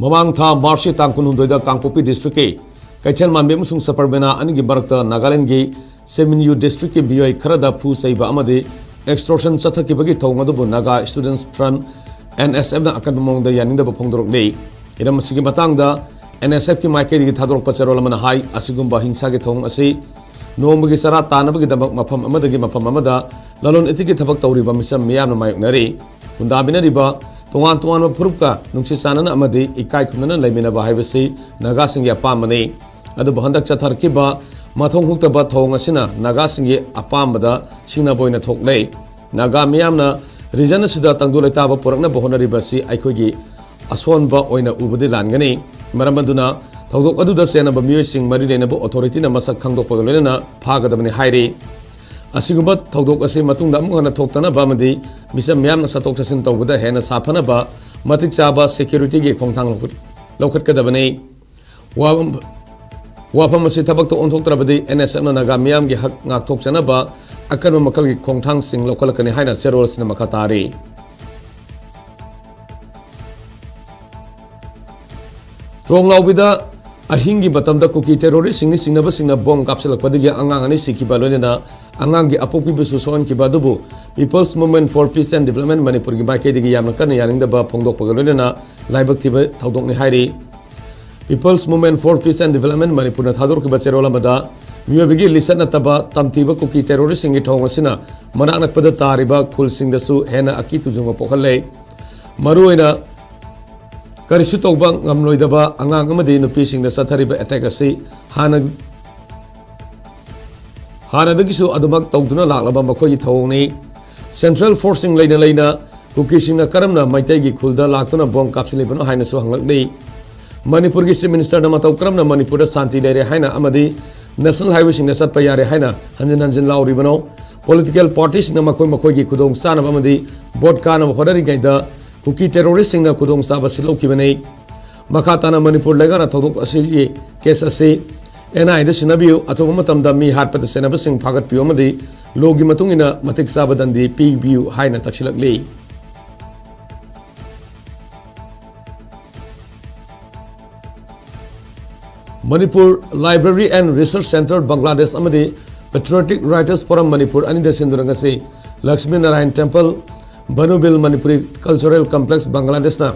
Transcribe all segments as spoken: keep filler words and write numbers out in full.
ꯃꯃꯥꯡ ꯊꯥ ꯃꯥꯔꯆꯀꯤ ꯇꯥꯡ ꯀꯨꯟꯍꯨꯝꯗꯣꯏꯗ ꯀꯥꯡꯄꯣꯛꯄꯤ ꯗꯤꯁꯇ꯭ꯔꯤꯛꯀꯤ ꯀꯩꯊꯦꯜ ꯃꯥꯟꯕꯤ ꯑꯃꯁꯨꯡ ꯁꯕꯔꯃꯦꯅꯥ ꯑꯅꯤꯒꯤ ꯃꯔꯛꯇ ꯅꯥꯒꯥꯂꯦꯟꯗꯒꯤ ꯁꯦꯃꯤꯟꯌꯨ ꯗꯤꯁꯇ꯭ꯔꯤꯛꯀꯤ ꯃꯤꯑꯣꯏ ꯈꯔꯗ ꯐꯨ ꯆꯩꯕ ꯑꯃꯗꯤ ꯑꯦꯛꯁꯇꯣꯔꯁꯟ ꯆꯠꯊꯈꯤꯕꯒꯤ ꯊꯧꯑꯣꯡ ꯑꯗꯨꯕꯨ ꯅꯥꯒꯥ ꯏꯁꯇꯨꯗꯦꯟꯠꯁ ꯐ꯭ꯔꯟꯠ, ꯑꯦꯟ ꯑꯦꯁ ꯑꯦꯐꯅ ꯑꯀꯟꯕ ꯃꯑꯣꯡꯗ ꯌꯥꯅꯤꯡꯗꯕ ꯐꯣꯡꯗꯣꯔꯛꯂꯤ꯫ ꯍꯤꯔꯝ ꯑꯁꯤꯒꯤ ꯃꯇꯥꯡꯗ ꯑꯦꯟ ꯑꯦꯁ ꯑꯦꯐꯀꯤ ꯃꯥꯏꯀꯩꯗꯒꯤ ꯊꯥꯗꯣꯔꯛꯄ ꯆꯦꯔꯣꯜ ꯑꯃꯅ ꯍꯥꯏ, ꯑꯁꯤꯒꯨꯝꯕ ꯍꯤꯡꯁꯥꯒꯤ ꯊꯧꯑꯣꯡ ꯑꯁꯤ ꯅꯣꯡꯃꯒꯤ ꯆꯔꯥ ꯇꯥꯅꯕꯒꯤꯗꯃꯛ ꯃꯐꯝ ꯑꯃꯗꯒꯤ ꯃꯐꯝ ꯑꯃꯗ ꯂꯂꯣꯟ ꯏꯇꯤꯛꯀꯤ ꯊꯕꯛ ꯇꯧꯔꯤꯕ ꯃꯤꯆꯝ ꯃꯤꯌꯥꯝꯅ ꯃꯥꯌꯣꯛꯅꯔꯤ꯫ ꯈꯨꯟꯗꯥꯃꯤꯟꯅꯔꯤꯕ ꯇꯣꯉꯥꯟ ꯇꯣꯉꯥꯟꯕ ꯐꯨꯔꯨꯞꯀ ꯅꯨꯡꯁꯤ ꯆꯥꯟꯅꯅ ꯑꯃꯗꯤ ꯏꯀꯥꯏ ꯈꯨꯝꯅꯅ ꯂꯩꯃꯤꯟꯅꯕ ꯍꯥꯏꯕꯁꯤ ꯅꯥꯒꯥꯁꯤꯡꯒꯤ ꯑꯄꯥꯝꯕꯅꯤ꯫ ꯑꯗꯨꯕꯨ ꯍꯟꯗꯛ ꯆꯠꯊꯔꯛꯈꯤꯕ ꯃꯊꯣꯡ ꯍꯨꯛꯇꯕ ꯊꯧꯑꯣꯡ ꯑꯁꯤꯅ ꯅꯥꯒꯥꯁꯤꯡꯒꯤ ꯑꯄꯥꯝꯕꯗ ꯁꯤꯡꯅꯕ ꯑꯣꯏꯅ ꯊꯣꯛꯂꯦ꯫ ꯅꯥꯒꯥ ꯃꯤꯌꯥꯝꯅ ꯔꯤꯖꯟ ꯑꯁꯤꯗ ꯇꯪꯗꯨ ꯂꯩꯇꯥꯕ ꯄꯨꯔꯛꯅꯕ ꯍꯣꯠꯅꯔꯤꯕ ꯑꯁꯤ ꯑꯩꯈꯣꯏꯒꯤ ꯑꯁꯣꯟꯕ ꯑꯣꯏꯅ ꯎꯕꯗꯤ ꯂꯥꯟꯒꯅꯤ꯫ ꯃꯔꯝ ꯑꯗꯨꯅ ꯊꯧꯗꯣꯛ ꯑꯗꯨꯗ ꯆꯦꯟꯅꯕ ꯃꯤꯑꯣꯏꯁꯤꯡ, ꯃꯔꯤ ꯂꯩꯅꯕ ꯑꯣꯊꯣꯔꯤꯇꯤꯅ ꯃꯁꯛ ꯈꯪꯗꯣꯛꯄꯒ ꯂꯣꯏꯅꯅ ꯐꯥꯒꯗꯕꯅꯤ ꯍꯥꯏꯔꯤ꯫ ꯑꯁꯤꯒꯨꯝꯕ ꯊꯧꯗꯣꯛ ꯑꯁꯤ ꯃꯇꯨꯡꯗ ꯑꯃꯨꯛ ꯍꯟꯅ ꯊꯣꯛꯇꯅꯕ ꯑꯃꯗꯤ ꯃꯤꯆꯝ ꯃꯤꯌꯥꯝꯅ ꯆꯠꯊꯣꯛ ꯆꯠꯁꯤꯟ ꯇꯧꯕꯗ ꯍꯦꯟꯅ ꯁꯥꯐꯅꯕ ꯃꯇꯤꯛ ꯆꯥꯕ ꯁꯦꯀ꯭ꯌꯨꯔꯤꯇꯤꯒꯤ ꯈꯣꯡꯊꯥꯡ ꯂꯧꯈꯠ-, ꯂꯧꯈꯠꯀꯗꯕꯅꯤ꯫ ꯋꯥꯐꯝ, ꯋꯥꯐꯝ ꯑꯁꯤ ꯊꯕꯛꯇ ꯑꯣꯟꯊꯣꯛꯇ꯭ꯔꯕꯗꯤ ꯑꯦꯟ ꯑꯦꯁ ꯑꯦꯐꯅ ꯅꯥꯒꯥ ꯃꯤꯌꯥꯝꯒꯤ ꯍꯛ ꯉꯥꯛꯊꯣꯛꯆꯅꯕ ꯑꯀꯟꯕ ꯃꯈꯜꯒꯤ ꯈꯣꯡꯊꯥꯡꯁꯤꯡ ꯂꯧꯈꯠꯂꯛꯀꯅꯤ ꯍꯥꯏꯅ ꯆꯦꯔꯣꯜ ꯑꯁꯤꯅ ꯃꯈꯥ ꯇꯥꯔꯤ꯫ ꯇ꯭ꯔꯣꯡꯂꯥꯎꯕꯤꯗ ꯑꯍꯤꯡꯒꯤ ꯃꯇꯝꯗ ꯀꯨꯀꯤ ꯇꯦꯔꯣꯔꯤꯁꯁꯤꯡꯒꯤ ꯆꯤꯡꯅꯕꯁꯤꯡꯅ ꯕꯣꯝ ꯀꯥꯞꯁꯤꯜꯂꯛꯄꯗꯒꯤ ꯑꯉꯥꯡ ꯑꯅꯤ ꯁꯤꯈꯤꯕ ꯂꯣꯏꯅꯅ ꯑꯉꯥꯡꯒꯤ ꯑꯄꯣꯛꯄꯤꯕꯨꯁꯨ ꯁꯣꯛꯍꯟꯈꯤꯕ ꯑꯗꯨꯕꯨ People's Movement for Peace and Development ꯃꯅꯤꯄꯨꯔꯒꯤ ꯃꯥꯏꯀꯩꯗꯒꯤ ꯌꯥꯝꯅ ꯀꯟꯅ ꯌꯥꯅꯤꯡꯗꯕ ꯐꯣꯡꯗꯣꯛꯄꯒ ꯂꯣꯏꯅꯅ ꯂꯥꯏꯕꯛ ꯊꯤꯕ ꯊꯧꯗꯣꯛꯅꯤ ꯍꯥꯏꯔꯤ꯫ People's Movement for Peace and Development ꯃꯅꯤꯄꯨꯔꯅ ꯊꯥꯗꯣꯔꯛꯈꯤꯕ ꯆꯦꯔꯣꯜ ꯑꯃꯗ ꯃꯤꯑꯣꯏꯕꯒꯤ ꯂꯤꯆꯠ ꯅꯠꯇꯕ ꯇꯝꯊꯤꯕ ꯀꯨꯀꯤ ꯇꯦꯔꯣꯔꯤꯁꯁꯤꯡꯒꯤ ꯊꯧꯑꯣꯡ ꯑꯁꯤꯅ ꯃꯅꯥꯛ ꯅꯛꯄꯗ ꯇꯥꯔꯤꯕ ꯈꯨꯜꯁꯤꯡꯗꯁꯨ ꯍꯦꯟꯅ ꯑꯀꯤ ꯇꯨꯖꯨꯡꯕ ꯄꯣꯛꯍꯜꯂꯦ꯫ ꯃꯔꯨꯑꯣꯏꯅ ꯀꯔꯤꯁꯨ ꯇꯧꯕ ꯉꯝꯂꯣꯏꯗꯕ ꯑꯉꯥꯡ ꯑꯃꯗꯤ ꯅꯨꯄꯤꯁꯤꯡꯗ ꯆꯠꯊꯔꯤꯕ ꯑꯦꯇꯦꯛ ꯑꯁꯤ ꯍꯥꯟꯅ, ꯍꯥꯟꯅꯗꯒꯤꯁꯨ ꯑꯗꯨꯃꯛ ꯇꯧꯗꯨꯅ ꯂꯥꯛꯂꯕ ꯃꯈꯣꯏꯒꯤ ꯊꯧꯑꯣꯡꯅꯤ꯫ ꯁꯦꯟꯇ꯭ꯔꯦꯜ ꯐꯣꯔꯁꯁꯤꯡ ꯂꯩꯅ ꯂꯩꯅ ꯀꯨꯀꯤꯁꯤꯡꯅ ꯀꯔꯝꯅ ꯃꯩꯇꯩꯒꯤ ꯈꯨꯜꯗ ꯂꯥꯛꯇꯨꯅ ꯕꯣꯝ ꯀꯥꯞꯁꯤꯜꯂꯤꯕꯅꯣ ꯍꯥꯏꯅꯁꯨ ꯍꯪꯂꯛꯂꯤ꯫ ꯃꯅꯤꯄꯨꯔꯒꯤ ꯆꯤꯐ ꯃꯤꯅꯤꯁꯇꯔꯅ ꯃꯇꯧ ꯀꯔꯝꯅ ꯃꯅꯤꯄꯨꯔꯗ ꯁꯥꯟꯇꯤ ꯂꯩꯔꯦ ꯍꯥꯏꯅ ꯑꯃꯗꯤ ꯅꯦꯁꯅꯦꯜ ꯍꯥꯏꯋꯦꯁꯤꯡꯗ ꯆꯠꯄ ꯌꯥꯔꯦ ꯍꯥꯏꯅ ꯍꯟꯖꯤꯟ ꯍꯟꯖꯤꯟ ꯂꯥꯎꯔꯤꯕꯅꯣ? ꯄꯣꯂꯤꯇꯤꯀꯦꯜ ꯄꯥꯔꯇꯤꯁꯤꯡꯅ ꯃꯈꯣꯏ ꯃꯈꯣꯏꯒꯤ ꯈꯨꯗꯣꯡꯆꯥꯅꯕ ꯑꯃꯗꯤ ꯚꯣꯠ ꯀꯥꯅꯕ ꯍꯣꯠꯅꯔꯤꯉꯩꯗ ꯀꯨꯀꯤ ꯇꯦꯔꯣꯔꯤꯁꯁꯤꯡꯅ ꯈꯨꯗꯣꯡꯆꯥꯕ ꯁꯤꯜꯍꯧꯈꯤꯕꯅꯤ꯫ ꯃꯈꯥ ꯇꯥꯅ ꯃꯅꯤꯄꯨꯔ ꯂꯩꯉꯥꯛꯅ ꯊꯧꯗꯣꯛ ꯑꯁꯤꯒꯤ ꯀꯦꯁ ꯑꯁꯤ ꯑꯦꯟ ꯑꯥꯏ ꯑꯦꯗ ꯁꯤꯟꯅꯕꯤꯌꯨ, ꯑꯊꯨꯕ ꯃꯇꯝꯗ ꯃꯤ ꯍꯥꯠꯄꯗ ꯆꯦꯟꯅꯕꯁꯤꯡ ꯐꯥꯒꯠꯄꯤꯌꯨ ꯑꯃꯗꯤ ꯂꯣꯒꯤ ꯃꯇꯨꯡ ꯏꯟꯅ ꯃꯇꯤꯛ ꯆꯥꯕ ꯗꯟꯗꯤ ꯄꯤꯕꯤꯌꯨ ꯍꯥꯏꯅ ꯇꯛꯁꯤꯜꯂꯛꯂꯤ꯫ Manipur Library and Research Centre Bangladesh ꯑꯃꯗꯤ Patriotic Writers Forum ꯃꯅꯤꯄꯨꯔ ꯑꯅꯤꯗ ꯁꯤꯟꯗꯨꯅ ꯉꯁꯤ Lakshmi Narayan temple, Bhanubil Manipuri cultural complex ꯕꯪꯒ꯭ꯂꯥꯗꯦꯁꯅ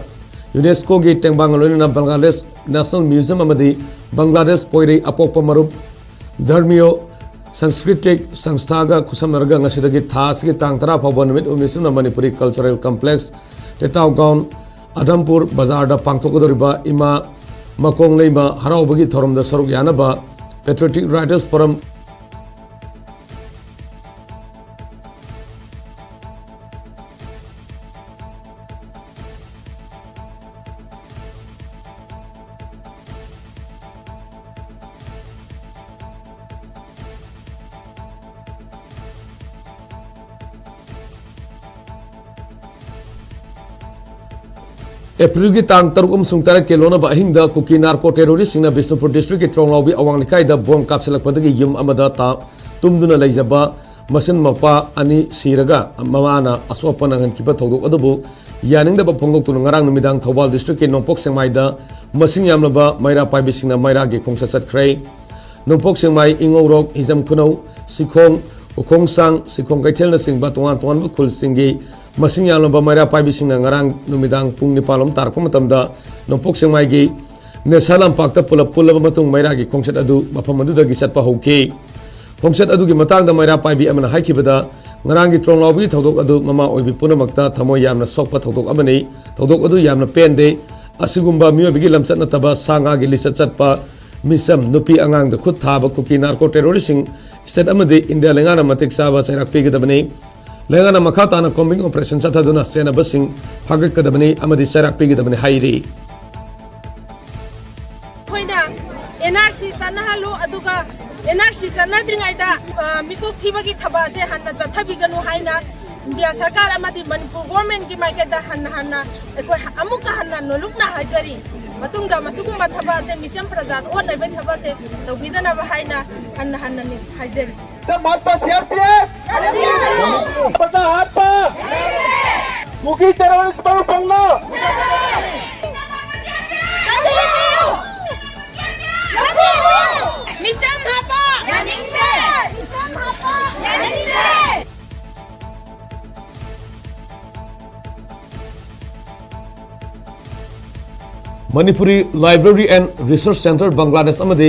ꯌꯨꯅꯦꯁꯀꯣꯒꯤ ꯇꯦꯡꯕꯥꯡꯒ ꯂꯣꯏꯅꯅ ꯕꯪꯒ꯭ꯂꯥꯗꯦꯁ ꯅꯦꯁꯅꯦꯜ ꯃ꯭ꯌꯨꯖꯤꯌꯝ ꯑꯃꯗꯤ ꯕꯪꯒ꯭ꯂꯥꯗꯦꯁ ꯄꯣꯏꯔꯩ ꯑꯄꯣꯛꯄ ꯃꯔꯨꯞ ꯙꯔꯃꯤꯌꯣ ꯁꯪꯁꯀ꯭ꯔꯤꯇꯤꯛ ꯁꯪꯁꯊꯥꯒ ꯈꯨꯠꯁꯝꯅꯔꯒ ꯉꯁꯤꯗꯒꯤ ꯊꯥ ꯑꯁꯤꯒꯤ ꯇꯥꯡ ꯇꯔꯥ ꯐꯥꯎꯕ ꯅꯨꯃꯤꯠ ꯍꯨꯝꯅꯤ ꯆꯨꯞꯅ ꯃꯅꯤꯄꯨꯔꯤ ꯀꯜꯆꯔꯦꯜ ꯀꯝꯄ꯭ꯂꯦꯛꯁ, ꯇꯦꯇꯥꯎ ꯒ꯭ꯔꯥꯎꯟ, ꯑꯗꯝꯄꯨꯔ ꯕꯖꯥꯔꯗ ꯄꯥꯡꯊꯣꯛꯀꯗꯧꯔꯤꯕ ꯏꯃꯥ ꯃꯀꯣꯡꯂꯩꯃ ꯍꯔꯥꯎꯕꯒꯤ ꯊꯧꯔꯝꯗ ꯁꯔꯨꯛ ꯌꯥꯅꯕ Patriotic Writers Forum ꯑꯦꯄ꯭ꯔꯤꯜꯒꯤ ꯇꯥꯡ ꯇꯔꯨꯛ ꯑꯃꯁꯨꯡ ꯇꯔꯦꯠꯀꯤ ꯂꯣꯟꯅꯕ ꯑꯍꯤꯡꯗ ꯀꯨꯀꯤ ꯅꯥꯔꯀꯣ ꯇꯦꯔꯣꯔꯤꯁꯁꯤꯡꯅ ꯕꯤꯁꯅꯨꯄꯨꯔ ꯗꯤꯁꯇ꯭ꯔꯤꯛꯀꯤ ꯇ꯭ꯔꯣꯡꯂꯥꯎꯕꯤ ꯑꯋꯥꯡ ꯂꯩꯀꯥꯏꯗ ꯕꯣꯝ ꯀꯥꯞꯁꯤꯜꯂꯛꯄꯗꯒꯤ ꯌꯨꯝ ꯑꯃꯗ ꯇꯥ-, ꯇꯨꯝꯗꯨꯅ ꯂꯩꯖꯕ ꯃꯆꯤꯟ ꯃꯧꯄ꯭ꯋꯥ ꯑꯅꯤ ꯁꯤꯔꯒ ꯃꯃꯥꯅ ꯑꯁꯣꯛꯄ ꯅꯪꯍꯟꯈꯤꯕ ꯊꯧꯗꯣꯛ ꯑꯗꯨꯕꯨ ꯌꯥꯅꯤꯡꯗꯕ ꯐꯣꯡꯗꯣꯛꯇꯨꯅ ꯉꯔꯥꯡ ꯅꯨꯃꯤꯗꯥꯡ ꯊꯧꯕꯥꯜ ꯗꯤꯁꯇ꯭ꯔꯤꯛꯀꯤ ꯅꯣꯡꯄꯣꯛ ꯁꯦꯛꯃꯥꯏꯗ ꯃꯁꯤꯡ ꯌꯥꯝꯂꯕ ꯃꯩꯔꯥ ꯄꯥꯏꯕꯤꯁꯤꯡꯅ ꯃꯩꯔꯥꯒꯤ ꯈꯣꯡꯆꯠ ꯆꯠꯈ꯭ꯔꯦ꯫ ꯅꯣꯡꯄꯣꯛ ꯁꯦꯛꯃꯥꯏ, ꯏꯉꯧꯔꯣꯛ, ꯍꯤꯖꯝ ꯈꯨꯅꯧ, ꯁꯤꯈꯣꯡ, ꯎꯈꯣꯡꯁꯥꯡ, ꯁꯤꯈꯣꯡ ꯀꯩꯊꯦꯜꯅꯆꯤꯡꯕ ꯇꯣꯉꯥꯟ ꯇꯣꯉꯥꯟꯕ ꯈꯨꯜꯁꯤꯡꯒꯤ ꯃꯁꯤꯡ ꯌꯥꯝꯂꯕ ꯃꯩꯔꯥ ꯄꯥꯏꯕꯤꯁꯤꯡꯅ ꯉꯔꯥꯡ ꯅꯨꯃꯤꯗꯥꯡ ꯄꯨꯡ ꯅꯤꯄꯥꯟ ꯂꯣꯝ ꯇꯥꯔꯛꯄ ꯃꯇꯝꯗ ꯅꯣꯡꯄꯣꯛ ꯁꯦꯛꯃꯥꯏꯒꯤ ꯅꯦꯁꯥ ꯂꯝꯄꯥꯛꯇ ꯄꯨꯂꯞ ꯄꯨꯜꯂꯕ ꯃꯇꯨꯡ ꯃꯩꯔꯥꯒꯤ ꯈꯣꯡꯆꯠ ꯑꯗꯨ ꯃꯐꯝ ꯑꯗꯨꯗꯒꯤ ꯆꯠꯄ ꯍꯧꯈꯤ꯫ ꯈꯣꯡꯆꯠ ꯑꯗꯨꯒꯤ ꯃꯇꯥꯡꯗ ꯃꯩꯔꯥ ꯄꯥꯏꯕꯤ ꯑꯃꯅ ꯍꯥꯏꯈꯤꯕꯗ, ꯉꯔꯥꯡꯒꯤ ꯇ꯭ꯔꯣꯡꯂꯥꯎꯕꯒꯤ ꯊꯧꯗꯣꯛ ꯑꯗꯨ ꯃꯃꯥ ꯑꯣꯏꯕꯤ ꯄꯨꯝꯅꯃꯛꯇ ꯊꯃꯣꯏ ꯌꯥꯝꯅ ꯁꯣꯛꯄ ꯊꯧꯗꯣꯛ ꯑꯃꯅꯤ꯫ ꯊꯧꯗꯣꯛ ꯑꯗꯨ ꯌꯥꯝꯅ ꯄꯦꯟꯗꯦ꯫ ꯑꯁꯤꯒꯨꯝꯕ ꯃꯤꯑꯣꯏꯕꯒꯤ ꯂꯝꯆꯠ ꯅꯠꯇꯕ ꯁꯥ ꯉꯥꯒꯤ ꯂꯤꯆꯠ ꯆꯠꯄ ꯃꯤꯆꯝ, ꯅꯨꯄꯤ ꯑꯉꯥꯡꯗ ꯈꯨꯠ ꯊꯥꯕ ꯀꯨꯀꯤ ꯅꯥꯔꯀꯣ ꯇꯦꯔꯣꯔꯤꯁꯁꯤꯡ ꯁ꯭ꯇꯦꯠ ꯑꯃꯗꯤ ꯏꯟꯗꯤꯌꯥ ꯂꯩꯉꯥꯛꯅ ꯃꯇꯤꯛ ꯆꯥꯕ ꯆꯩꯔꯥꯛ ꯄꯤꯒꯗꯕꯅꯤ꯫ ꯂꯩꯉꯥꯛꯅ ꯃꯈꯥ ꯇꯥꯅ ꯀꯣꯝꯕꯤꯡ ꯑꯣꯄꯔꯦꯁꯟ ꯆꯠꯊꯗꯨꯅ ꯆꯦꯟꯅꯕꯁꯤꯡ ꯐꯥꯒꯠꯀꯗꯕꯅꯤ ꯑꯃꯗꯤ ꯆꯩꯔꯥꯛ ꯄꯤꯒꯗꯕꯅꯤ ꯍꯥꯏꯔꯤ꯫ ꯑꯩꯈꯣꯏꯅ ꯑꯦꯟ ꯑꯥꯔ ꯁꯤ ꯆꯠꯅꯍꯜꯂꯨ, ꯑꯗꯨꯒ ꯑꯦꯟ ꯑꯥꯔ ꯁꯤ ꯆꯠꯅꯗ꯭ꯔꯤꯉꯩꯗ, ꯑ, ꯃꯤꯀꯣꯛ ꯊꯤꯕꯒꯤ ꯊꯕꯛ ꯑꯁꯦ ꯍꯟꯅ ꯆꯠꯊꯕꯤꯒꯅꯨ ꯍꯥꯏꯅ ꯏꯟꯗꯤꯌꯥ ꯁꯔꯀꯥꯔ ꯑꯃꯗꯤ ꯃꯅꯤꯄꯨꯔ ꯒꯣꯔꯃꯦꯟꯒꯤ ꯃꯥꯏꯀꯩꯗ ꯍꯟꯅ ꯍꯟꯅ ꯑꯩꯈꯣꯏ ꯑꯃꯨꯛꯀ ꯍꯟꯅ ꯅꯣꯜꯂꯨꯛꯅ ꯍꯥꯏꯖꯔꯤ꯫ ꯃꯇꯨꯡꯗ ꯃꯁꯤꯒꯨꯝꯕ ꯊꯕꯛ ꯑꯁꯦ ꯃꯤꯆꯝ ꯄ꯭ꯔꯖꯥꯗ ꯑꯣꯠꯅꯕꯒꯤ ꯊꯕꯛ ꯑꯁꯦ ꯇꯧꯕꯤꯗꯅꯕ ꯍꯥꯏꯅ ꯍꯟꯅ ꯍꯟꯅ ꯍꯥꯏꯖꯔꯤ꯫ ꯃꯥꯟꯄ ꯁꯤ ꯑꯥꯔ ꯄꯤ ꯑꯦꯐ! ꯄ꯭ꯔꯖꯥ ꯍꯥꯠꯄ! ꯀꯨꯀꯤ ꯇꯦꯔꯣꯔꯤꯁ ꯃꯔꯨꯞ ꯐꯪꯅ! Manipuri Library and Research Centre Bangladesh ꯑꯃꯗꯤ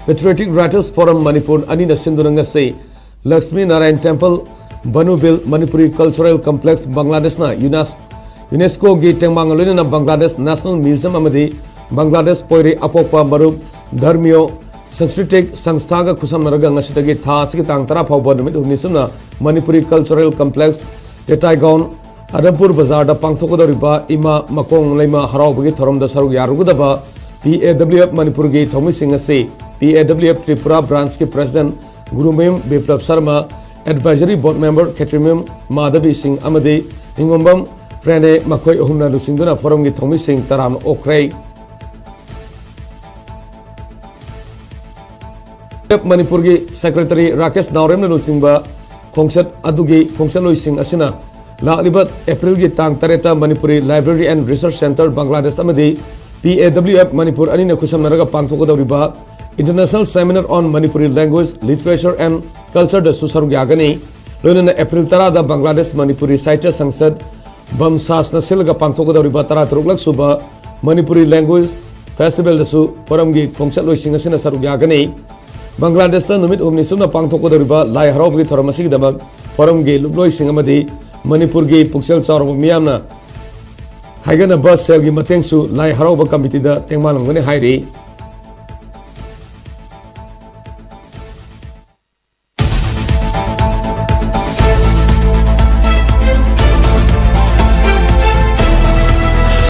Patriotic Writers Forum ꯃꯅꯤꯄꯨꯔ ꯑꯅꯤꯅ ꯁꯤꯟꯗꯨꯅ ꯉꯁꯤ Lakshmi Narayan temple, Bhanubil, Manipuri cultural complex ꯕꯪꯒ꯭ꯂꯥꯗꯦꯁꯅ ꯌꯨꯅꯥꯁ-, ꯌꯨꯅꯦꯁꯀꯣꯒꯤ ꯇꯦꯡꯕꯥꯡꯒ ꯂꯣꯏꯅꯅ ꯕꯪꯒ꯭ꯂꯥꯗꯦꯁ ꯅꯦꯁꯅꯦꯜ ꯃ꯭ꯌꯨꯖꯤꯌꯝ ꯑꯃꯗꯤ ꯕꯪꯒ꯭ꯂꯥꯗꯦꯁ ꯄꯣꯏꯔꯩ ꯑꯄꯣꯛꯄ ꯃꯔꯨꯞ ꯙꯔꯃꯤꯌꯣ ꯁꯪꯁꯀ꯭ꯔꯤꯇꯤꯛ ꯁꯪꯁꯊꯥꯒ ꯈꯨꯠꯁꯝꯅꯔꯒ ꯉꯁꯤꯗꯒꯤ ꯊꯥ ꯑꯁꯤꯒꯤ ꯇꯥꯡ ꯇꯔꯥ ꯐꯥꯎꯕ ꯅꯨꯃꯤꯠ ꯍꯨꯝꯅꯤ ꯆꯨꯞꯅ ꯃꯅꯤꯄꯨꯔꯤ ꯀꯜꯆꯔꯦꯜ ꯀꯝꯄ꯭ꯂꯦꯛꯁ, ꯇꯦꯇꯥꯏꯒꯥꯎꯟ, ꯑꯗꯝꯄꯨꯔ ꯕꯖꯥꯔꯗ ꯄꯥꯡꯊꯣꯛꯀꯗꯧꯔꯤꯕ ꯏꯃꯥ ꯃꯀꯣꯡ ꯂꯩꯃ ꯍꯔꯥꯎꯕꯒꯤ ꯊꯧꯔꯝꯗ ꯁꯔꯨꯛ ꯌꯥꯔꯨꯒꯗꯕ P A W F ꯃꯅꯤꯄꯨꯔꯒꯤ ꯊꯧꯃꯤꯁꯤꯡ ꯑꯁꯤ P A W F Tripura ꯕ꯭ꯔꯥꯟꯁꯀꯤ president Gurumayum Biplab Sharma, advisory board member Khetrimayum Madhabi ꯁꯤꯡ ꯑꯃꯗꯤ ꯅꯤꯡꯉꯣꯝꯕꯝ ꯐ꯭ꯔꯦꯅꯦ ꯃꯈꯣꯏ ꯑꯍꯨꯝꯅ ꯂꯨꯆꯤꯡꯗꯨꯅ ꯐꯣꯔꯝꯒꯤ ꯊꯧꯃꯤꯁꯤꯡ ꯇꯔꯥꯝꯅ ꯑꯣꯛꯈ꯭ꯔꯦ꯫ ꯃꯅꯤꯄꯨꯔꯒꯤ ꯁꯦꯀ꯭ꯔꯦꯇꯔꯤ ꯔꯥꯀꯦꯁ ꯅꯥꯎꯔꯦꯝꯅ ꯂꯨꯆꯤꯡꯕ ꯈꯣꯡꯆꯠ ꯑꯗꯨꯒꯤ ꯈꯣꯡꯆꯠꯂꯣꯏꯁꯤꯡ ꯑꯁꯤꯅ ꯂꯥꯛꯂꯤꯕ ꯑꯦꯄ꯭ꯔꯤꯜꯒꯤ ꯇꯥꯡ ꯇꯔꯦꯠꯇ Manipuri library and research centre Bangladesh ꯑꯃꯗꯤ P A W F Manipur ꯑꯅꯤꯅ ꯈꯨꯠꯁꯝꯅꯔꯒ ꯄꯥꯡꯊꯣꯛꯀꯗꯧꯔꯤꯕ International Seminar on Manipuri Language, Literature and Culture ꯗꯁꯨ ꯁꯔꯨꯛ ꯌꯥꯒꯅꯤ꯫ ꯂꯣꯏꯅꯅ ꯑꯦꯄ꯭ꯔꯤꯜ ꯇꯔꯥꯗ ꯕꯪꯒ꯭ꯂꯥꯗꯦꯁ ꯃꯅꯤꯄꯨꯔꯤ ꯁꯥꯍꯤꯇ꯭ꯌ ꯁꯪꯁꯗ ꯕꯝꯁꯥꯁꯅ ꯁꯤꯜꯂꯒ ꯄꯥꯡꯊꯣꯛꯀꯗꯧꯔꯤꯕ ꯇꯔꯥꯇꯔꯨꯛꯂꯛ ꯁꯨꯕ ꯃꯅꯤꯄꯨꯔꯤ ꯂꯦꯡꯒ꯭ꯋꯦꯖ ꯐꯦꯁꯇꯤꯚꯦꯜꯗꯁꯨ ꯐꯣꯔꯝꯒꯤ ꯈꯣꯡꯆꯠꯂꯣꯏꯁꯤꯡ ꯑꯁꯤꯅ ꯁꯔꯨꯛ ꯌꯥꯒꯅꯤ꯫ ꯕꯪꯒ꯭ꯂꯥꯗꯦꯁꯇ ꯅꯨꯃꯤꯠ ꯍꯨꯝꯅꯤ ꯆꯨꯞꯅ ꯄꯥꯡꯊꯣꯛꯀꯗꯧꯔꯤꯕ ꯂꯥꯏ ꯍꯔꯥꯎꯕꯒꯤ ꯊꯧꯔꯝ ꯑꯁꯤꯒꯤꯗꯃꯛ ꯐꯣꯔꯝꯒꯤ ꯂꯨꯞꯂꯣꯏꯁꯤꯡ ꯑꯃꯗꯤ ꯃꯅꯤꯄꯨꯔꯒꯤ ꯄꯨꯛꯆꯦꯜ ꯆꯥꯎꯔꯕ ꯃꯤꯌꯥꯝꯅ ꯈꯥꯏꯒꯠꯅꯕ ꯁꯦꯜꯒꯤ ꯃꯇꯦꯡꯁꯨ ꯂꯥꯏ ꯍꯔꯥꯎꯕ ꯀꯃꯤꯇꯤꯗ ꯇꯦꯡꯕꯥꯡꯂꯝꯒꯅꯤ ꯍꯥꯏꯔꯤ꯫